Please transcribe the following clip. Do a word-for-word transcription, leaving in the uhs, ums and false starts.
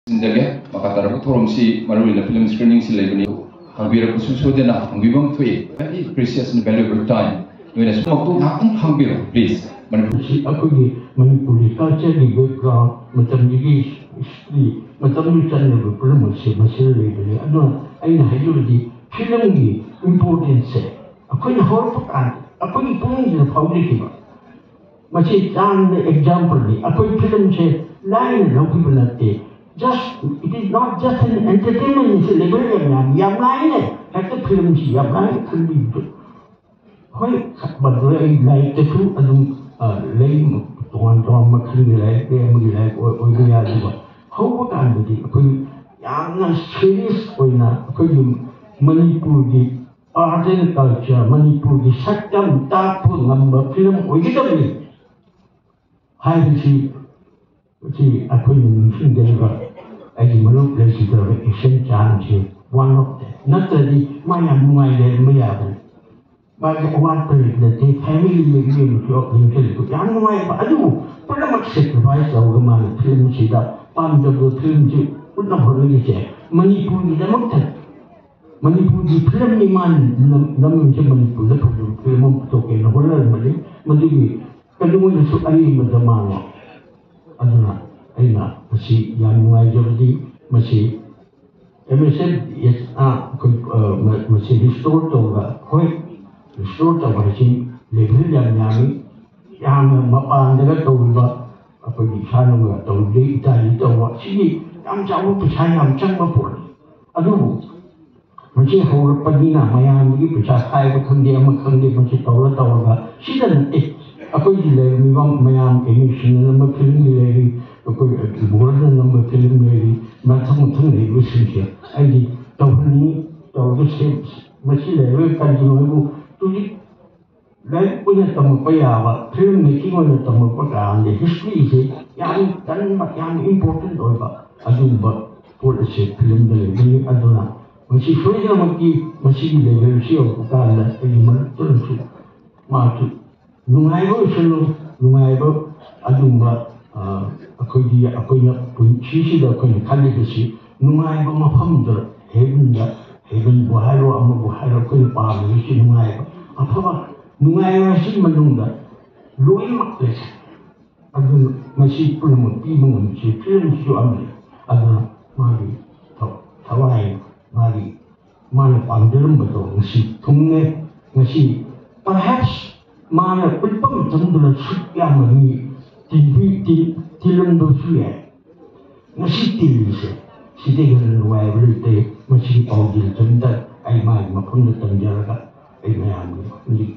ꯁꯤꯟꯖꯒꯦ꯫ ꯃꯈꯥ ꯇꯥꯔꯛꯄ ꯊꯧꯔꯝꯁꯤ ꯃꯔꯨꯑꯣꯏꯅ film screening ꯁꯤ ꯂꯩꯕꯅꯤ꯫ ꯍꯪꯕꯤꯔꯛꯄꯁꯨ ꯁꯣꯏꯗꯅ ꯍꯪꯕꯤꯕ ꯑꯃ ꯊꯣꯛꯏ꯫ Very precious and valuable time꯫ ꯅꯣꯏꯅꯁꯨ ꯃꯇꯨꯡ ꯉꯥꯏꯍꯥꯛꯇꯪ ꯍꯪꯕꯤꯔꯣ, please꯫ ꯃꯅꯤꯄꯨꯔ ꯃꯁꯤ ꯑꯩꯈꯣꯏꯒꯤ ꯃꯅꯤꯄꯨꯔꯒꯤ culture ꯒꯤ background, ꯃꯇꯝꯗꯨꯒꯤ history, ꯃꯇꯝꯗꯨ ꯆꯠꯅꯕ ꯄꯨꯝꯅꯃꯛꯁꯦ ꯃꯁꯤꯗ ꯂꯩꯕꯅꯤ꯫ ꯑꯗꯨꯅ ꯑꯩꯅ ꯍꯥꯏꯖꯕꯗꯤ film ꯒꯤ importance ꯁꯦ ꯑꯩꯈꯣꯏꯅ ꯍꯧꯔꯛꯄ ꯀꯥꯟꯗ ꯑꯩꯈꯣꯏꯒꯤ ꯄꯨꯛꯅꯤꯡꯁꯤꯗ ꯐꯥꯎꯖꯈꯤꯕ꯫ ꯃꯁꯤ ꯆꯥꯡꯗ example ꯅꯤ꯫ ꯑꯩꯈꯣꯏ film ꯁꯦ ꯂꯥꯏꯅ ꯂꯧꯈꯤꯕ ꯅꯠꯇꯦ꯫ Just, it is not just an entertainment, ꯃꯁꯤ level ꯌꯥꯝ ꯌꯥꯝ, ꯌꯥꯝ ꯂꯥꯏꯅ ꯍꯦꯛꯇ film ꯁꯤ ꯌꯥꯝ ꯂꯥꯏꯅ ꯈꯟꯕꯤꯕꯗꯣ꯫ ꯍꯣꯏ, ꯃꯗꯨꯗ ꯑꯩ ꯂꯥꯏꯔꯤꯛꯇꯁꯨ ꯑꯗꯨꯝ, ꯑ, ꯂꯩ, ꯇꯣꯉꯥꯟ ꯇꯣꯉꯥꯟꯕ ꯃꯈꯜꯒꯤ ꯂꯥꯏꯔꯤꯛ ꯂꯩ, ꯑꯃꯒꯤ ꯂꯥꯏꯔꯤꯛ ꯑꯣꯏ-, ꯑꯣꯏꯕ ꯌꯥꯏ꯫ ꯑꯗꯨꯒ ꯍꯧꯕ ꯀꯥꯟꯗꯗꯤ ꯑꯩꯈꯣꯏ ꯌꯥꯝꯅ serious ꯑꯣꯏꯅ ꯑꯩꯈꯣꯏꯒꯤ ꯃꯅꯤꯄꯨꯔꯒꯤ art and culture, ꯃꯅꯤꯄꯨꯔꯒꯤ ꯁꯛꯇꯝ ꯇꯥꯛꯄ ꯉꯝꯕ film ꯑꯣꯏꯒꯗꯕꯅꯤ ꯍꯥꯏꯕꯁꯤ ꯁꯤ ꯑꯩꯈꯣꯏꯅ ꯅꯤꯡꯁꯤꯡꯖꯔꯤꯕ ꯑꯩꯒꯤ ꯃꯔꯨꯞ ꯂꯩꯈꯤꯗ꯭ꯔꯕ ꯑꯦꯁꯟ ꯆꯥꯟꯁꯦ one of them꯫ ꯅꯠꯇ꯭ꯔꯗꯤ ꯃꯥ ꯌꯥꯝ ꯅꯨꯡꯉꯥꯏ ꯂꯩꯔꯝꯕ ꯌꯥꯕꯅꯤ꯫ ꯃꯥꯒꯤ ꯑꯋꯥꯠꯄ ꯂꯩꯕ ꯅꯠꯇꯦ, family ꯂꯩꯕ ꯌꯥꯝ ꯅꯨꯡꯉꯥꯏꯕ꯫ ꯑꯗꯨ ꯌꯥꯝ ꯅꯨꯡꯉꯥꯏꯕ꯫ ꯑꯗꯨꯕꯨ ꯄꯨꯝꯅꯃꯛ sacrifice ꯇꯧꯔꯒ ꯃꯥꯅ film ꯁꯤꯗ ꯄꯥꯝꯖꯕ film ꯁꯤ ꯎꯠꯅꯕ ꯍꯣꯠꯅꯔꯤꯁꯦ ꯃꯅꯤꯄꯨꯔꯒꯤꯗꯃꯛꯇ꯫ ꯃꯅꯤꯄꯨꯔꯒꯤ film ꯅꯤ ꯃꯥꯅ ꯅꯝ-, ꯅꯝꯃꯤꯁꯦ꯫ ꯃꯅꯤꯄꯨꯔꯗ ꯐꯖꯕ film ꯑꯃ ꯄꯨꯊꯣꯛꯀꯦꯅ ꯍꯣꯠꯅꯔꯝꯕꯅꯤ꯫ ꯃꯗꯨꯒꯤ ꯀꯩꯗꯧꯉꯩꯗꯁꯨ ꯑꯔꯦꯝꯕꯗ ꯃꯥꯡꯉꯣꯏ꯫ ꯑꯗꯨꯅ ꯑꯩꯅ ꯃꯁꯤ ꯌꯥꯝ ꯅꯨꯡꯉꯥꯏꯖꯕꯗꯤ ꯃꯁꯤ M S F, ꯑ, ꯑꯩꯈꯣꯏ, ꯑ, ꯃ-, ꯃꯁꯤ restore ꯇꯧꯕ, ꯍꯣꯏ, restore ꯇꯧꯕ ꯍꯥꯏꯁꯤ level ꯌꯥꯝ ꯌꯥꯝꯃꯤ꯫ ꯌꯥꯝꯅ ꯃꯄꯥꯟꯗꯒ ꯇꯧꯔꯤꯕ, ꯑꯩꯈꯣꯏꯒꯤ ꯏꯁꯥꯅꯒ ꯇꯧꯔꯤꯕ, ꯏꯇꯥꯂꯤ ꯇꯧꯕ, ꯁꯤꯒꯤ ꯌꯥꯝ ꯆꯥꯎꯕ ꯄꯩꯁꯥ ꯌꯥꯝ ꯆꯪꯕ ꯄꯣꯠꯅꯤ꯫ ꯑꯗꯨꯕꯨ ꯃꯁꯤ ꯍꯧꯔꯛꯄꯅꯤꯅ ꯃꯌꯥꯝꯗꯒꯤ ꯄꯩꯁꯥ ꯈꯥꯏꯕ ꯈꯪꯗꯦ, ꯑꯃ ꯈꯪꯗꯦ, ꯃꯁꯤ ꯇꯧꯔ ꯇꯧꯔꯒ ꯁꯤꯗ ꯅꯠꯇꯦ꯫ ꯑꯩꯈꯣꯏꯒꯤ ꯂꯩꯔꯝꯃꯤꯕ ꯃꯌꯥꯝ, ꯑꯦꯃꯤꯁꯟꯅ ꯅꯝꯕ film ꯒꯤ ꯂꯩꯔꯤ, ꯑꯩꯈꯣꯏ ꯕꯣꯔꯗꯅ ꯅꯝꯕ film ꯂꯩꯔꯤ, ꯃꯊꯪ ꯃꯊꯪ ꯂꯩꯔꯤꯕꯁꯤꯡꯁꯦ ꯑꯩꯗꯤ ꯇꯧꯍꯟꯅꯤꯡꯉꯤ, ꯇꯧꯔꯒ ꯁꯦꯝ-, ꯃꯁꯤ ꯂꯩꯔꯒ ꯀꯔꯤꯒꯤꯅꯣ ꯍꯥꯏꯕꯨ ꯍꯧꯖꯤꯛ ꯂꯥꯏꯔꯤꯛ ꯑꯣꯏꯅ ꯇꯝꯃꯛꯄ ꯌꯥꯕ, film making ꯑꯣꯏꯅ ꯇꯝꯃꯛꯄ ꯀꯥꯟꯗ history ꯁꯦ ꯌꯥꯝ ꯀꯟꯕ, ꯌꯥꯝ important ꯑꯣꯏꯕ ꯑꯗꯨꯒꯨꯝꯕ ꯄꯣꯠ ꯑꯁꯦ film ꯗ ꯂꯩꯒꯅꯤ꯫ ꯑꯗꯨꯅ ꯃꯁꯤ ꯁꯣꯏꯗꯅꯃꯛꯀꯤ ꯃꯁꯤꯒꯤ ꯂꯦꯚꯦꯜꯁꯤ ꯌꯧꯔꯛꯄ ꯀꯥꯟꯗ ꯑꯩꯒꯤ ꯃꯔꯨꯞꯇꯨꯅꯁꯨ ꯃꯥꯁꯨ ꯅꯨꯡꯉꯥꯏꯕ ꯑꯣꯏꯁꯅꯨ, ꯅꯨꯡꯉꯥꯏꯕ ꯑꯗꯨꯒꯨꯝꯕ ꯑꯩꯈꯣꯏꯒꯤ ꯑꯩꯈꯣꯏꯅ ꯄꯨꯟꯁꯤꯁꯤꯗ ꯑꯩꯈꯣꯏꯅ ꯈꯜꯂꯤꯕꯁꯤ ꯅꯨꯡꯉꯥꯏꯕ ꯃꯐꯝꯗ, ꯍꯦꯕꯟꯗ, ꯍꯦꯕꯟꯕꯨ ꯍꯥꯏꯔꯣ, ꯑꯃꯕꯨ ꯍꯥꯏꯔꯣ, ꯑꯩꯈꯣꯏꯅ ꯄꯥꯝꯃꯤꯕꯁꯤ ꯅꯨꯡꯉꯥꯏꯕ, ꯑꯐꯕ ꯅꯨꯡꯉꯥꯏꯕ ꯑꯁꯤꯒꯤ ꯃꯅꯨꯡꯗ ꯂꯣꯏꯅꯃꯛ ꯂꯩ꯫ ꯑꯗꯨꯅ ꯃꯁꯤ ꯄꯨꯝꯅꯃꯛ ꯄꯤꯕ ꯉꯝꯃꯤꯁꯤ ꯐꯤꯂꯝꯁꯤꯁꯨ ꯑꯃꯅꯤ꯫ ꯑꯗꯨꯅ ꯃꯥꯒꯤ ꯊꯋꯥꯏ, ꯃꯥꯒꯤ ꯃꯥꯅ ꯄꯥꯝꯖꯔꯝꯕꯗꯣ ꯉꯁꯤ ꯊꯨꯡꯉꯦ꯫ ꯉꯁꯤ perhaps ꯃꯥꯅ ꯎꯠꯄ ꯃꯇꯝꯗꯨꯗ ꯁꯨꯛ ꯌꯥꯝꯅ ꯃꯤ ꯇꯤꯟꯕꯤ-, ꯇꯤ-, ꯇꯤꯜꯂꯝꯕꯁꯨ ꯌꯥꯏ꯫ ꯉꯁꯤ ꯇꯤꯜꯂꯤꯁꯦ ꯁꯤꯗꯒꯤ ꯍꯦꯟꯅ ꯅꯨꯡꯉꯥꯏꯕ ꯂꯩꯇꯦ꯫ ꯃꯁꯤꯒꯤ ꯄꯥꯎꯖꯦꯜꯁꯤꯗ ꯑꯩ ꯃꯥꯒꯤ ꯃꯐꯝꯗ ꯇꯝꯖꯔꯒ ꯑꯩ ꯃꯌꯥꯝꯒꯤ ꯍꯧꯖꯤꯛ